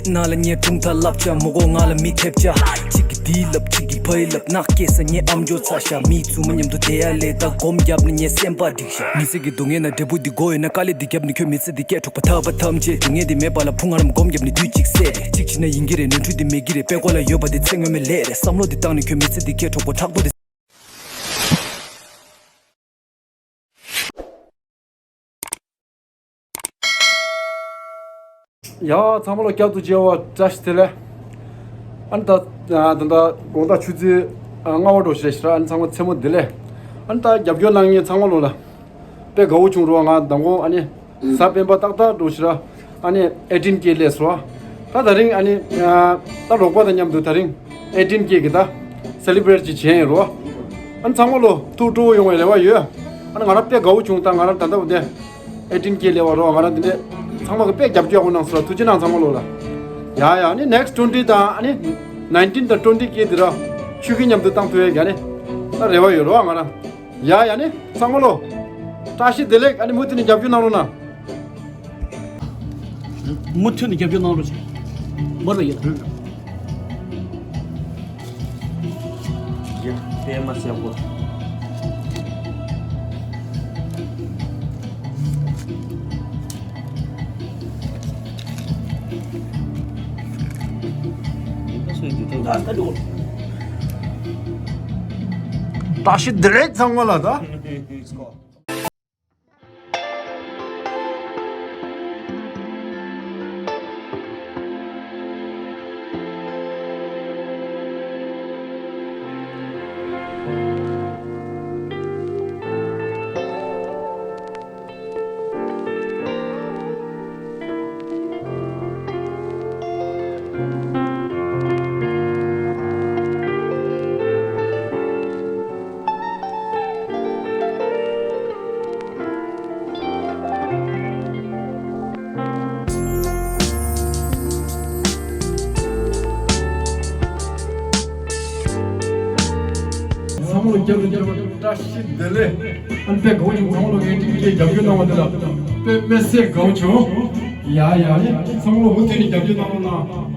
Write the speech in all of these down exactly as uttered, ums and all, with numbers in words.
ནང་ལ་ངས་གྲུང་མཐའ་ལབ་བྱ་མོ་གོ་ང་ལ་མི་ཐེབས་བྱ། གཅིག་གིས་འདི་ལབ་གཅིག་གིས་ཕ་ཡི་ལབ་ནག་སྐྱེས་ས་ངས་ཨམ་ཅོག་ཚ་ཤ། མི་ཚུ་མ་མཉམ་དུ་བསྡད་ཡ་ལས་ད་སྒོམ་རྒྱབ་ན་ངས་སེམས་པ་འགྲིག་ཤ། མི་ཚེ་གི་སྡུག་བསྔལ་ན་འབྲས་བུ་འདི་དགོས་ཡོད་ན། དཀའ་ལས་འདི་བརྒྱབ་ནས་ཁྱོད་མི་ཚེ་འདི་སྐྱེལ་འཕྲོག་པ། ཐར་པ་ཐམས་ཅད་སྡུག་བསྔལ་འདི་མེད་པ་ལ་ཕུང་ང་རམ་སྒོམ་རྒྱབ་ནས་དུས་གཅིག་སད། གཅིག་བྱས་ན་ཡིན་གྱི་རེད་ནོར་འཁྲུལ་འདི་མེད་ཀྱི་རེད། དཔེ་ཀོ་ལ་ཡོད་པ་འདི་ཚེ་སྔོན་མའི་ལས་རེད། བསམ་བློ་འདི་བཏང་ནས་ཁྱོད་མི་ཚེ་འདི་སྐྱེལ་འཕྲོག་པ་ཕྲག་དོག་འདི། ཡ་ཚང་མ་ལོ་བསྐྱར་དུ་མཇལ་བ་བཀྲ་ཤིས་བདེ་ལེགས། ཨ་ནི་ད་ད་ད་དགོང་དག་ཆུ་ཚོད་ལྔ་པ་འགྲོ་ཞེས་ཞེས་ཨ་ནི་ཚང་མ་མཚན་མོ་བདེ་ལེགས། ཨ་ནི་ད་རྒྱབ་སྐྱོར་གནང་མཁན་ཚང་མ་ལོ་ལ་དཔེ་དགའ་བོ་བྱུང་རོགས། ང་མདང་དགོང་ཨ་ནི་གཟའ་སྤེན་པ་ཏག་ཏག་འགྲོ་ཞེས་ཨ་ནི་ཨེ་ཊིན་ཀེ་སླེབས་སོང་། ད་ད་རིང་ཨ་ནི་ད་རོགས་པ་དང་མཉམ་དུ་ད་རིང་ཨེ་ཊིན་ཀེ་གི་ད་སེ་ལི་བྲེཊ་ཅིག་བྱས་ཡིན་རོགས། ཨ་ནི་ཚང་མ་ལོ་ཐུགས་སྤྲོ་བོ་ཡོང་བའི་རེ་བ་ཡོད། ཨ་ནི་ང་རང་དཔེ་དགའ་བོ་བྱུང་། ད་ང་རང་ད་ལྟ་བུ་དེ་ཨེ་ཊིན་ཀེ་སླེབས་པ་རོགས། ང་རང་དེ་འདྲས་ཚང་མ་གི་དཔེ་རྒྱབ་སྐྱོར་ཡག་པོ་གནང་སོང་ལ་ཐུགས་རྗེ་གནང་ཚང་མ་ལོ་ལ། ཡ་ཡ་ཨ་ནི་ནེག་སི་ཊི་ཊུ་ཝེན་ཊི་དང་ཨ་ནི་ནའིན་ཊིན་དང་ཊུ་ཝེན་ཊི་ཀེ་དེ་ར་ཆུ་ཁྱི་མཉམ་དུ་བཏང་ཐུབ་ཡས་ཀྱི་ཨ་ནི་ད་རེ་བ་ཡོད་རོགས་ང་རང་། ཡ་ཡ་ཨ་ནི་ཚང་མ་ལོ་བཀྲ་ཤིས་བདེ་ལེགས། ཨ་ནི་མུ་མཐུད་ནས་རྒྱབ་སྐྱོར་གནང་རོགས་གནང་། མུ་མཐུད་ནས་རྒྱབ་སྐྱོར་གནང་རོགས་ཞེས་འབོད་པ་ཡིན། ཡ་པད་མ་ཞབས་པོ། བཀྲ་ཤིས་བདེ་ལེགས་ཚང་མ་ལ་ད། ཚང་མ་ལ་བསྐྱར་དུ་བསྐྱར་དུ་བཀྲ་ཤིས་བདེ་ལེགས། ཨ་ནི་དཔེ་དགའ་བོ་བྱུང་། ཚང་མ་ལ་ངས་ཏིག་ཏིག་རྒྱབ་སྐྱོར་གནང་བ་དེ་ལ་དཔེ་མི་སྲིད་དགའ་བོ་བྱུང་། ཡ་ཡ་ནི་ཚང་མ་ལ་མུ་མཐུད་ནས་རྒྱབ་སྐྱོར་གནང་རོགས་གནང་།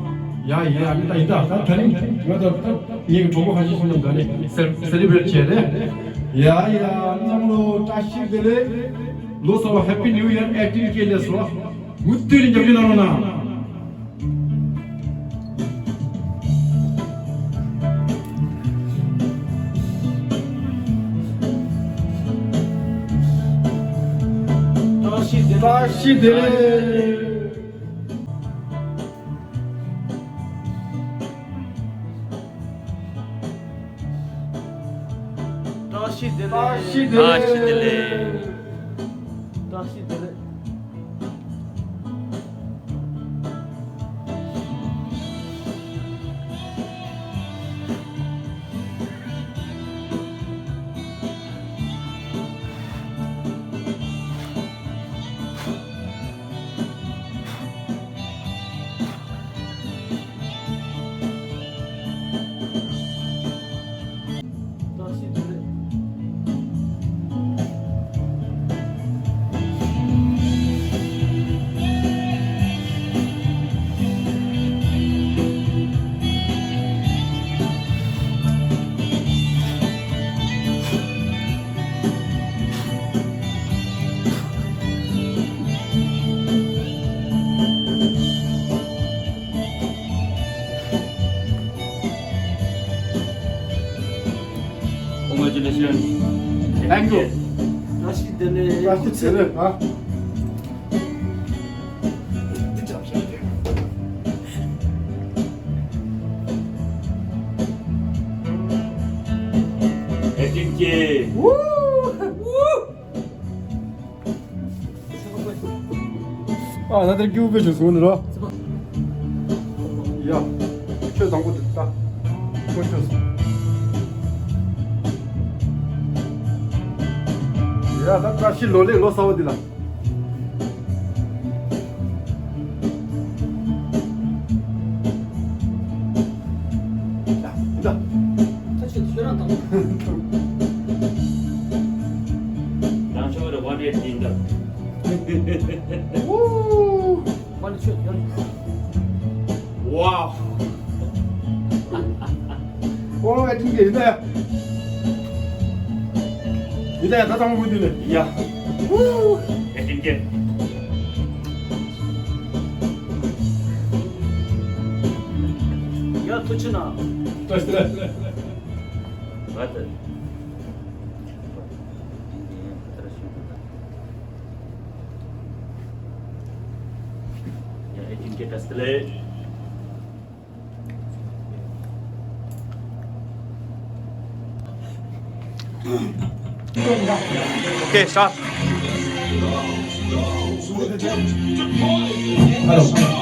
ཡ་ཡ་ནི་ད་ཡིན་ད་ད་ད་རིང་ང་ད་ད་ངའི་གྲོགས་པོ་ཁ་ཤས་ཤིག་མཉམ་དུ་ནི་སེ་སེ་ལི་བྲེཊ་བྱས་རེད། ཡ་ཡ་ནི་ཚང་མ་ལ་བཀྲ་ཤིས་བདེ་ལེགས། ལོ་གསར་པ་ཧེ་པི་ནིའུ་ཡར་ཨེ་ཊིན་ཀེ་སླེབས་སོང་། མུ་མཐུད་ནས་རྒྱབ་སྐྱོར་གནང་རོགས་གནང་། བཀྲ་ཤིས་བདེ་ལེགས། བཀྲ་ཤིས་བདེ་ལེགས། བཀྲ་ཤིས་བདེ་ལེགས། བཀྲ་ཤིས་བདེ་ལེགས། Congratulations. Thank you. བཀྲ་ཤིས་བདེ་ལེགས། བཀྲ་ཤིས་བདེ་ལེགས། ཨ། ཨེ་ཊིན་ཀེ། ཨ་ད་དེར་སྐྱིད་པོ་དཔེ་བྱུང་སོང་ནི་རོ། ཡ། ཁྱོད་དང་པོ་དེ་ལྟ། ཁོ་ཁྱོད་སོང་། ཡ་ད་བཀྲ་ཤིས་ལོ་ལེགས་ལོ་གསར་པ་འདི་ལ། ད་ད། ད་ཁྱོད་ཁྱོད་རང་དང་། རང་ཆོག་རེ་ཝན་ཨེ་ཊི་འདི། ཝུ། ཝན་ཆོག་ཡོད། Wow. ཨོ་ཨེ་ཏིན་གྱི་ཡིན་ད་ཡ། ཡིན་ད་ཡ། ད་ཚང་མ་བུ་དུས་ལས་ཡ། ཨེ་ཏིན་གྱི་ཡ། ཐུགས་ཆེ་གནང་། ད་ལྟ་ཡ་ཨེ་ཏིན་གྱི་ད་ལྟ་ལས། Okay, start. Hello.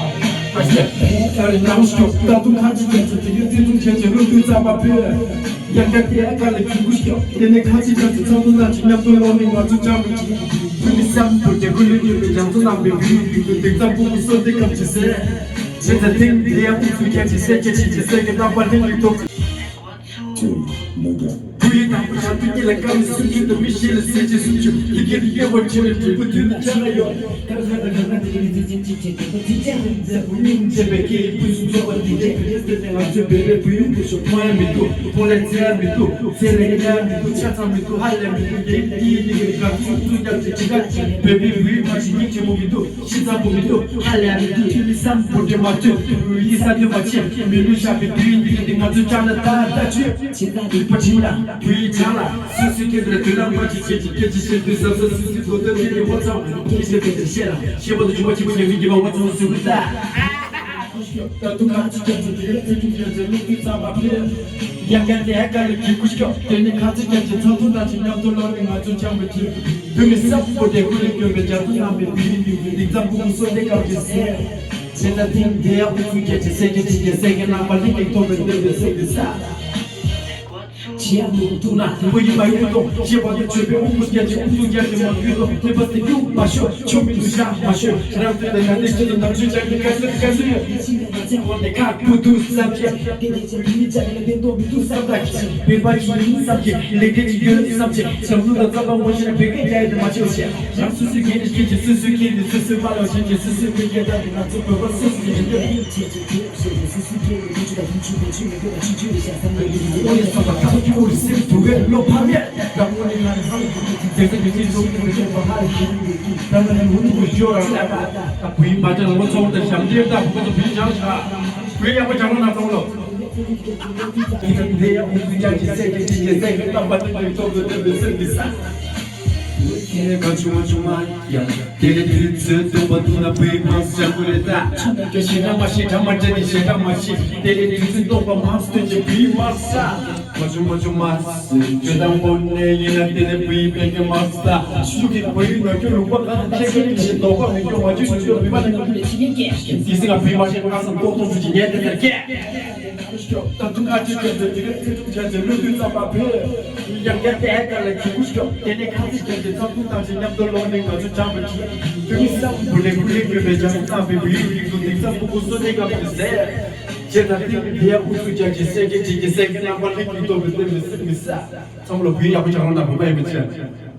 ཚང་མ་ལ་བུ་ཡག་པོ་བྱ་རོགས་དང་བུ་མ་ཡིན་པའི་ཚེ།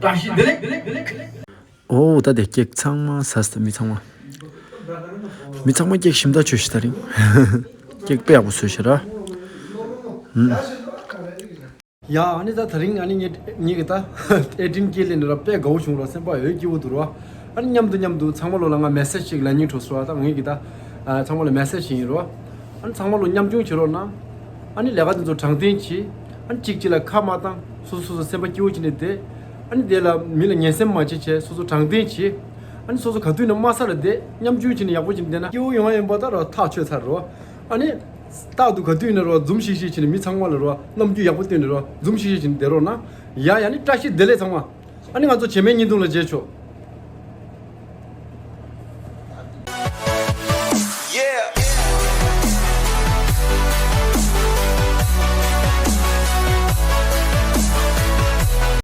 བཀྲ་ཤིས་བདེ་ལེགས། ཨོ་ད་དེ་ཀེག་ཚང་མ་ཟ་སྟེ་མི་ཚང་མ། མི་ཚང་མ་ཀེག་ཞིམ་ད་བྱོས་ཤིག་ད་རིང་། ཀེག་དཔེ་ཡག་པོ་བཟོས་ཤག་ར། ཧུམ། ཡ་ཨ་ནི་ད་ད་རིང་ཨ་ནི་ངེད་ངེད་ཀྱི་ད་ཨེ་ཏིན་སྐད་ལས་ནི་ར་དཔེ་དགའ་བོ་བྱུང་ར། སེམས་པ་འོད་སྐྱིད་པོ་འདུག་ར། ཨ་ནི་མཉམ་དུ་མཉམ་དུ་ཚང་མ་ལོ་ལ་ང་མེ་སེ་ཇི་ཞིག་ལེན་སྙིང་བྲོ་སོང་ར། ད་ངེད་ཀྱི་ད་ཨ་ཚང་མ་ལ་མེ་སེ་ཇི་ཞིག་ཡིན་ར། ཨ་ནི་ཚང་མ་ལོ་མཉམ་ཆུང་བྱེད་རོགས་གནང་། ཨ་ནི་ལས་ཀ་དེ་ཚོ་དྲང་བདེན་བྱེད། ཨ་ནི་གཅིག་གཅིག་ལ་ཁ་མ་བཏང་། སོ་སོ་སོ་སོ་སེམས་པ་སྐྱིད་པོ་བྱས་ནས་བསྡད། ཨ་ནི་དེ་ལ་མི་ལ་ངན་སེམས་མ་བྱེད་བྱས་སོ་སོ་དྲང་བདེན་བྱེད། ཨ་ནི་སོ་སོ་ག་དུས་ནས་དམའ་ས་ལ་བསྡད། མཉམ་ཆུང་བྱས་ནས་ཡག་པོ་བྱས་ནས་བསྡད་ན་སྐྱིད་པོ་ཡོང་ཡ་ཡིན་པ་ད་ར་ཐག་ཆོད་ཚར་རོ། ཨ་ནི། རྟག་ཏུ་ག་དུས་ནས་རོ་འཛུམ་ཤིག་ཤིག་བྱས་ནས་མི་ཚང་མ་ལ་རོ་རྣམ་འགྱུར་ཡག་པོ་སྟོན་ནས་རོ་འཛུམ་ཤིག་ཤིག་བྱས་ནས་བསྡད་རོགས་གནང་། ཡ་ཡ་ནི་བཀྲ་ཤིས་བདེ་ལེགས་ཚང་མ། ཨ་ནི་ང་ཚོ་བྱེ་མའི་བརྙན་ཐུང་ལ་མཇལ་ཆོག